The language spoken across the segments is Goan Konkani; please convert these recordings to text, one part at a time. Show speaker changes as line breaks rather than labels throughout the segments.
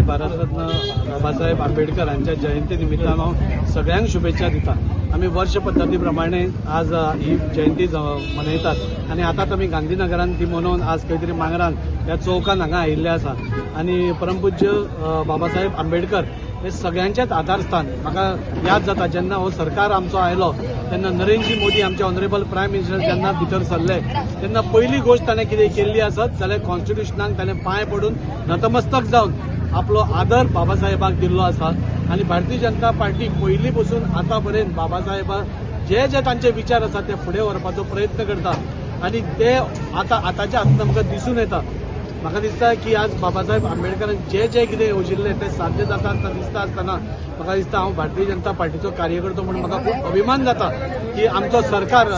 भारतरत्न बाबासाहेब आंबेडकर हांच्या जयंती निमित्तान हांव सगळ्यांक शुभेच्छा दिता. आमी वर्ष पद्दती प्रमाणे आज ही जयंती मनयतात आनी आतांच आमी गांधीनगरान ती मनोवन आज खंय तरी मांगरान ह्या चौकान हांगा आयिल्ले आसा. आनी परमपूज्य बाबासाहेब आंबेडकर हे सगळ्यांचेच आधारस्थान. म्हाका याद जाता जेन्ना हो सरकार आमचो आयलो तेन्ना नरेंद्र मोदी आमचे ऑनरेबल प्रायम मिनिस्टर जेन्ना भितर सरले तेन्ना पयली गोश्ट ताणें कितें केल्ली आसत जाल्यार कॉन्स्टिट्युशनाक ताणें पांय पडून नतमस्तक जावन आपलो आदर बाबासाहेबाक दिल्लो आसा. आनी भारतीय जनता पार्टी पयलीं पसून आतां पर्यंत बाबासाहेबा जे जे तांचे विचार आसा ते फुडें व्हरपाचो प्रयत्न करता आनी ते आतां आतांच्या हातूंत आमकां दिसून येता. म्हाका दिसता की आज बाबासाहेब आंबेडकरान जे जे कितें येवजिल्लें तें साध्य जाता आसतना दिसता आसतना म्हाका दिसता हांव भारतीय जनता पार्टीचो कार्यकर्तो म्हणून म्हाका खूब अभिमान जाता की आमचो सरकार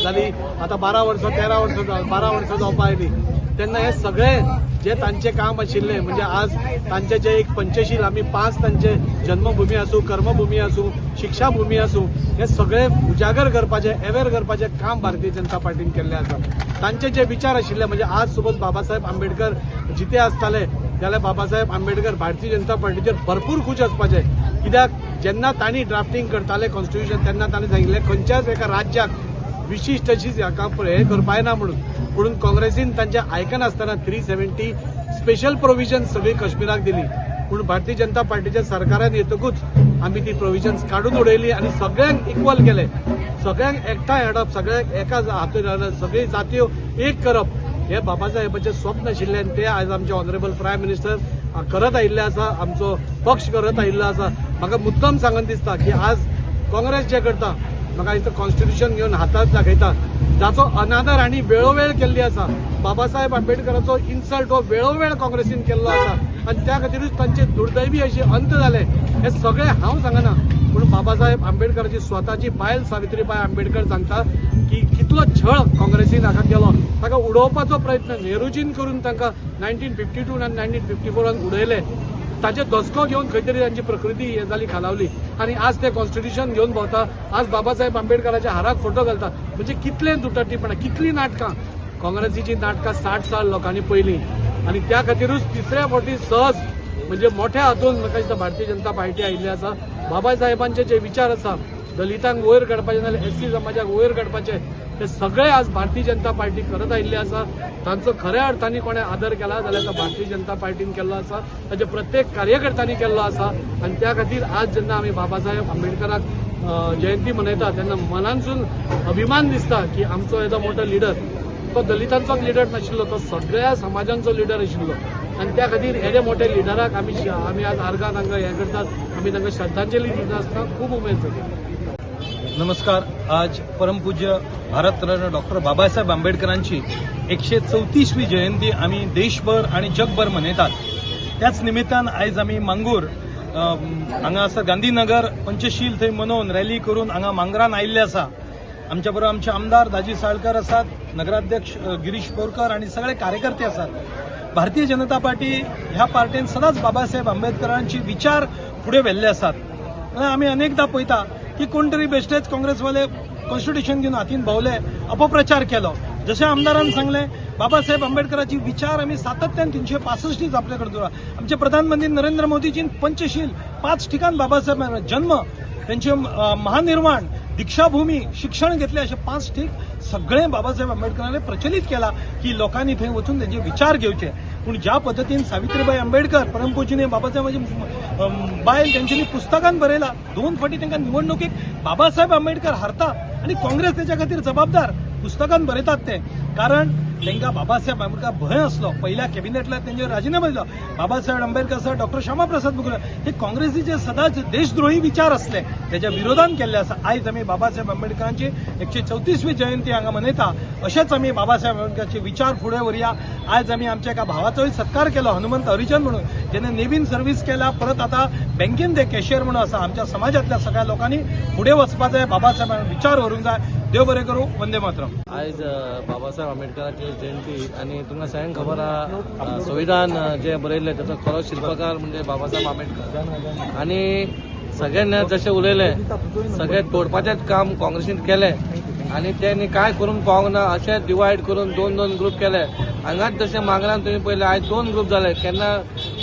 जाली आतां 12 वर्सां 13 वर्सां 12 वर्सां जावपा आयली तेन्ना हे सगळे जे तांचे काम आशिल्ले म्हणजे आज तांचे जे एक पंचशील आमी 5 तांचे जन्मभूमी आसूं, कर्मभूमी आसूं, शिक्षाभूमी आसूं, हे सगळे उजागर करपाचे, अवेर करपाचें काम भारतीय जनता पार्टीन केल्लें आसा. तांचे जे विचार आशिल्ले म्हणजे आज सपोज बाबासाहेब आंबेडकर जिते आसताले जाल्यार बाबासाहेब आंबेडकर भारतीय जनता पार्टीचेर भरपूर खूश आसपाचे. कित्याक जेन्ना तांणी ड्राफ्टिंग करताले कॉन्स्टिट्युशन तेन्ना तांणी सांगिल्लें खंयच्याच एका राज्याक विशिश्ट अशीच हाका हें करपाक येना म्हणून. पूण काँग्रेसीन तांचें आयकनासतना 370 स्पेशल प्रोविजन सगळी काश्मीराक दिली. पूण भारतीय जनता पार्टीच्या सरकारान येतकूच आमी ती प्रोविजन्स काडून उडयली आनी सगळ्यांक इक्वल केले, सगळ्यांक एकठांय हाडप, सगळ्यांक एका हातून हाडप, सगळी जात्यो एक करप हे बाबासाहेबाचें स्वप्न आशिल्लें आनी तें आज आमचे ऑनरेबल प्रायम मिनिस्टर करत आयिल्ले आसा, आमचो पक्ष करत आयिल्लो आसा. म्हाका मुद्दम सांगन दिसता की आज काँग्रेस जें करता म्हाका दिसता कॉन्स्टिट्युशन घेवन हातांत दाखयता जाचो अनादर आनी वेळोवेळ केल्ली आसा. बाबासाहेब आंबेडकराचो इन्सल्ट हो वेळोवेळ काँग्रेसीन केल्लो आसा आनी त्या खातीरूच तांचे दुर्दैवी अशे अंत जाले. हे सगळे हांव सांगना पूण बाबासाहेब आंबेडकराची स्वताची बायल सावित्रीबाई आंबेडकर सांगता की कितलो छळ काँग्रेसीन हाका केलो, ताका उडोवपाचो प्रयत्न नेहरूजीन करून तांकां 1952 आनी 1954 उडयले. ताचे धसको घेवन खंय तरी तांची प्रकृती हे जाली, खालावली आनी आज ते कॉन्स्टिट्युशन घेवन भोंवता, आज बाबासाहेब आंबेडकराच्या हाराक फोटो घालता. म्हणजे कितलें दुटटीपणां, कितलीं नाटकां, काँग्रेसीची नाटकां 60 साल लोकांनी पळयलीं आनी त्या खातीरूच तिसऱ्या फावटी सहज म्हणजे मोठ्या हातून म्हाका दिसता भारतीय जनता पार्टी आयिल्ली आसा. बाबासाहेबांचे जे विचार आसा दलितांक वयर काडपाचे नाल्यार एससी समाजाक वयर काडपाचे ते सगळे आज भारतीय जनता पार्टी करत आयिल्ले आसा. तांचो खऱ्या अर्थान कोणें आदर केला जाल्यार तो भारतीय जनता पार्टीन केल्लो आसा, ताचे प्रत्येक कार्यकर्त्यांनी केल्लो आसा. आनी त्या खातीर आज जेन्ना आमी बाबासाहेब आंबेडकराक जयंती मनयता तेन्ना मनांतसून अभिमान दिसता की आमचो येदो मोठो लिडर तो दलितांचोच लिडर नाशिल्लो, तो सगळ्या समाजांचो लिडर आशिल्लो. आनी त्या खातीर येदे मोठे लिडराक आमी आज आर्गां तांकां हें करतात, आमी तांकां श्रद्धांजली दिता आसतना खूब उमेद जाता.
नमस्कार. आज परमपूज्य भारतरत्न डॉक्टर बाबासाहेब आंबेडकरांची 134वी जयंती आमी देशभर आणि जगभर मनयतात. त्याच निमित्तान आयज आमी मांगूर हांगा आसा गांधीनगर पंचशील थंय मनोवन रॅली करून हांगा मांगरान आयिल्ले आसा. आमच्या बरोबर आमचे आमदार दाजी साळकर आसात, नगराध्यक्ष गिरीश बोरकर आणि सगळे कार्यकर्ते आसात. भारतीय जनता पार्टी ह्या पार्टीन सदांच बाबासाहेब आंबेडकरांची विचार फुडें व्हेल्ले आसात. आमी अनेकदा पळयता की कोण तरी बेश्टेच काँग्रेसवाले कॉन्स्टिट्युशन घेवन हातीन भोवले, अपप्रचार केलो. जशें आमदारान सांगलें, बाबासाहेब आंबेडकराची विचार आमी सातत्यान 365 दीस आपले कडेन दवरा. आमचे प्रधानमंत्री नरेंद्र मोदीजीन पंचशील 5 ठिकाण बाबासाहेब जन्म, त्यांचे महानिर्वाण, दीक्षाभूमी, शिक्षण घेतले अशे 5 ठीक सगळे बाबासाहेब आंबेडकरांनी प्रचलित केला की लोकांनी थंय वचून त्यांचे विचार घेवचे. पूण ज्या पद्दतीन सावित्रीबाई आंबेडकर परमपूजनीय बाबासाहेबांची बायल तेंच्यांनी पुस्तकान बरयला, 2 फावटी तांकां निवडणुकीक बाबासाहेब आंबेडकर हारता आनी काँग्रेस तेच्या खातीर जबाबदार पुस्तकान बरयतात ते, कारण तांकां बाबासाहेब आंबेडकर भंय आसलो. पहिल्या कॅबिनेटला तेंचेर राजिनामो दिलो. बाबासाहेब आंबेडकर सर डॉक्टर श्यामाप्रसाद मुखर्जी हे काँग्रेसीचे सदांच देशद्रोही विचार असले त्याच्या विरोधान केल्ले आसा. आयज आमी बाबासाहेब आंबेडकरांची 134वी जयंती हांगा मनयता. अशेंच आमी बाबासाहेब आंबेडकरांचे विचार फुडें व्हरया. आयज आमी आमच्या एका भावाचोय सत्कार केलो, हनुमंत हरिजन म्हणून, जेणे नेव्हीन सर्वीस केला, परत आतां बँकेन ते कॅशियर म्हणून आसा. आमच्या समाजांतल्या सगळ्या लोकांनी फुडें वचपा जाय, बाबासाहेब विचार व्हरूंक जाय. देव बरें करूं. वंदे मातरम.
आयज बाबासाहेब आंबेडकरांची जयंती आनी तुमकां सगळ्यांक खबर आहा, संविधान जें बरयल्लें ताचो खरो शिल्पकार म्हणजे बाबासाहेब आंबेडकर. आनी सगळ्यांनी जशें उलयलें सगळें तोडपाचेंच काम काँग्रेसीन केलें आनी त्यांनी काय करूंक पावंक ना अशें डिवायड करून 2-2 ग्रुप केले. हांगाच जशें मांगरान तुमी पळयलें आयज 2 ग्रूप जाले, केन्ना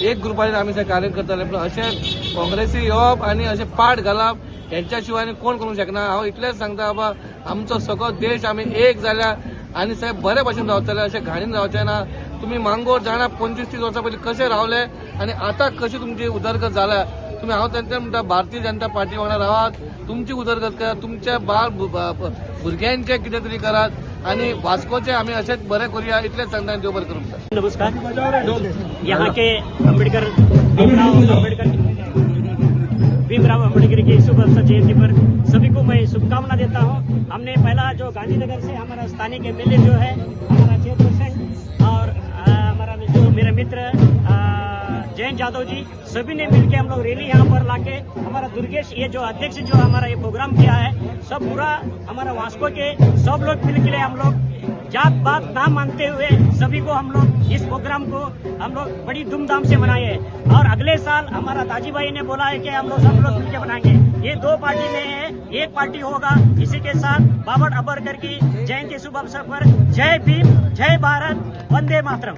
एक ग्रुपाचेर आमी ते कार्य करताले, पूण अशें काँग्रेसी येवप आनी अशें पाट घालप हेंच्या शिवाय आनी कोण करूंक शकना. हांव इतलेंच सांगता बाबा आमचो सगळो देश आमी एक जाल्या आनी साहेब बरे भशेन रावतले, अशें घाणीन रावचे ना. तुमी मांगोर जाणा 25-30 वर्सां पयलीं कशें रावले आनी आतां कशी तुमची उदरगत जाल्या. तुमी हांव तांकां म्हणटा भारतीय जनता पार्टी वांगडा रावात, तुमची उदरगत करात, तुमच्या बाल भुरग्यांचें कितें तरी करात आनी वास्कोचें आमी अशेंच बरें करुया इतलेंच सांगता. देव बरें करूं.
नमस्कार. यहाँ के अम्बेडकर भीमराव अम्बेडकर की शुभ अवसर जयंती पर सभी को मैं शुभकामना देता हूँ. हमने पहला जो गांधीनगर से हमारा स्थानीय एमएलए जो है हमारा चेयरपर्सन और हमारा जो मेरे मित्र जयंत यादव जी, सभी ने मिलकर हम लोग रैली यहाँ पर लाके हमारा दुर्गेश ये जो अध्यक्ष जो हमारा ये प्रोग्राम किया है, सब पूरा हमारा वास्को के सब लोग मिलकर हम लोग जात पात ना मानते हुए सभी को हम लोग इस प्रोग्राम को हम लोग बड़ी धूमधाम से मनाए हैं. और अगले साल हमारा दाजी भाई ने बोला है कि हम लोग सब लोग मिलकर मनाएंगे. ये 2 पार्टी में है, एक पार्टी होगा. इसी के साथ बाबा आंबेडकर की जयंती शुभ अवसर पर जय भीम, जय भारत, वंदे मातरम.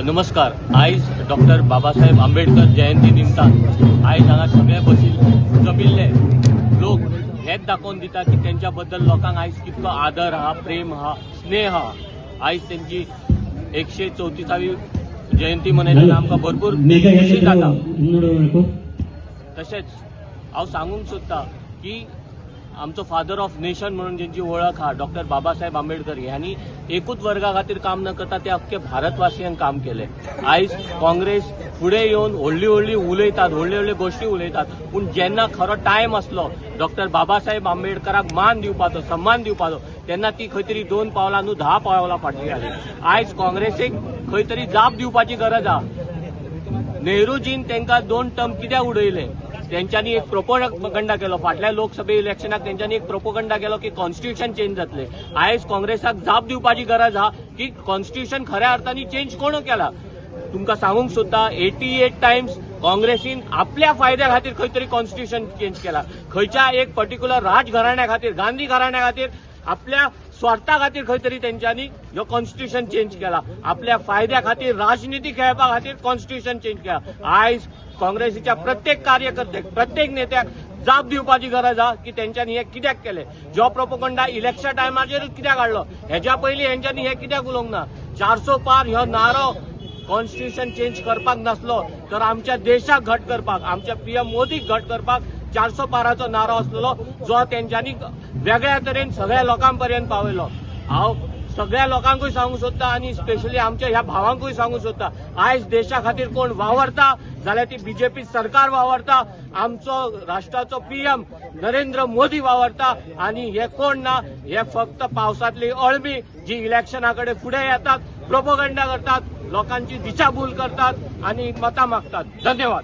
नमस्कार. आयज डॉक्टर बाबासाहेब आंबेडकर जयंती निमतान आयज हांगा सगळे बशील जमिल्ले लोक हेच दाखोवन दिता की तेंच्या बद्दल लोकांक आयज कितलो आदर आहा, प्रेम आहा, स्नेह आहा. आयज तेंची 134वी जयंती मनयतना आमकां भरपूर खुशी जाता. तशेंच हांव सांगूंक सोदता की आमचो फादर ऑफ नेशन म्हणून जेंची वळख आहा डॉक्टर बाबासाहेब आंबेडकर ह्यांनी एकूच वर्गा खातीर काम न करता ते अख्खे भारतवासियांक काम केलें. आयज काँग्रेस फुडें येवन व्हडली व्हडली उलयतात, व्हडल्यो व्हडल्यो गोश्टी उलयतात, पूण जेन्ना खरो टायम आसलो डॉक्टर बाबासाहेब आंबेडकराक मान दिवपाचो, सन्मान दिवपाचो, तेन्ना ती खंय तरी 2 पावलां न्हू 10 पावलां फाटली जाली. आयज काँग्रेसीक खंय तरी जाप दिवपाची गरज आहा. नेहरूजीन तांकां 2 टर्म कित्याक उडयले? तेंच्यांनी एक प्रोपोगंडा केलो फाटल्या लोकसभे इलेक्शनाक, तेंच्यांनी एक प्रोपोगंडा केलो की कॉन्स्टिट्युशन चेंज जातले. आयज काँग्रेसाक जाप दिवपाची गरज आहा की कॉन्स्टिट्युशन खऱ्या अर्थान चेंज कोण केला. तुमकां सांगूंक सोदता 88 टायम्स काँग्रेसीन आपल्या फायद्या खातीर खंय तरी कॉन्स्टिट्युशन चेंज केला. खंयच्या एक पर्टिक्युलर राजघराण्या खातीर, गांधी घराण्या खातीर, आपल्या स्वार्था खातीर खंय तरी तेंच्यांनी ह्यो कॉन्स्टिट्युशन चेंज केला. आपल्या फायद्या खातीर, राजनिती खेळपा खातीर कॉन्स्टिट्युशन चेंज केला. आयज काँग्रेसीच्या प्रत्येक कार्यकर्त्याक, प्रत्येक नेत्याक जाप दिवपाची गरज आहा की तेंच्यांनी हें कित्याक केलें. जो प्रोपोगंडा इलेक्शन टायमाचेरूच कित्याक हाडलो, हेज्या पयलीं हेंच्यांनी हें कित्याक उलोवंक ना. 400 पार ह्यो नारो कॉन्स्टिट्युशन चेंज करपाक नासलो तर आमच्या देशाक घट करपाक, आमच्या पीएम मोदीक घट करपाक 400 पाराचो नारो आसलेलो जो तेंच्यांनी वेगळ्या तरेन सगळ्या लोकां पर्यंत पावयलो. हांव सगळ्या लोकांकूय सांगूंक सोदता आनी स्पेशली आमच्या ह्या भावांकूय सांगूंक सोदता, आयज देशा खातीर कोण वावरता जाल्यार ती बीजेपी सरकार वावरता, आमचो राष्ट्राचो पीएम नरेंद्र मोदी वावरता. आनी हे कोण ना, हे फक्त पावसांतली अळमी जी इलेक्शना कडेन फुडें येतात, प्रोपोगंडा करतात, लोकांची दिशाभूल करतात आनी मतां मागतात. धन्यवाद.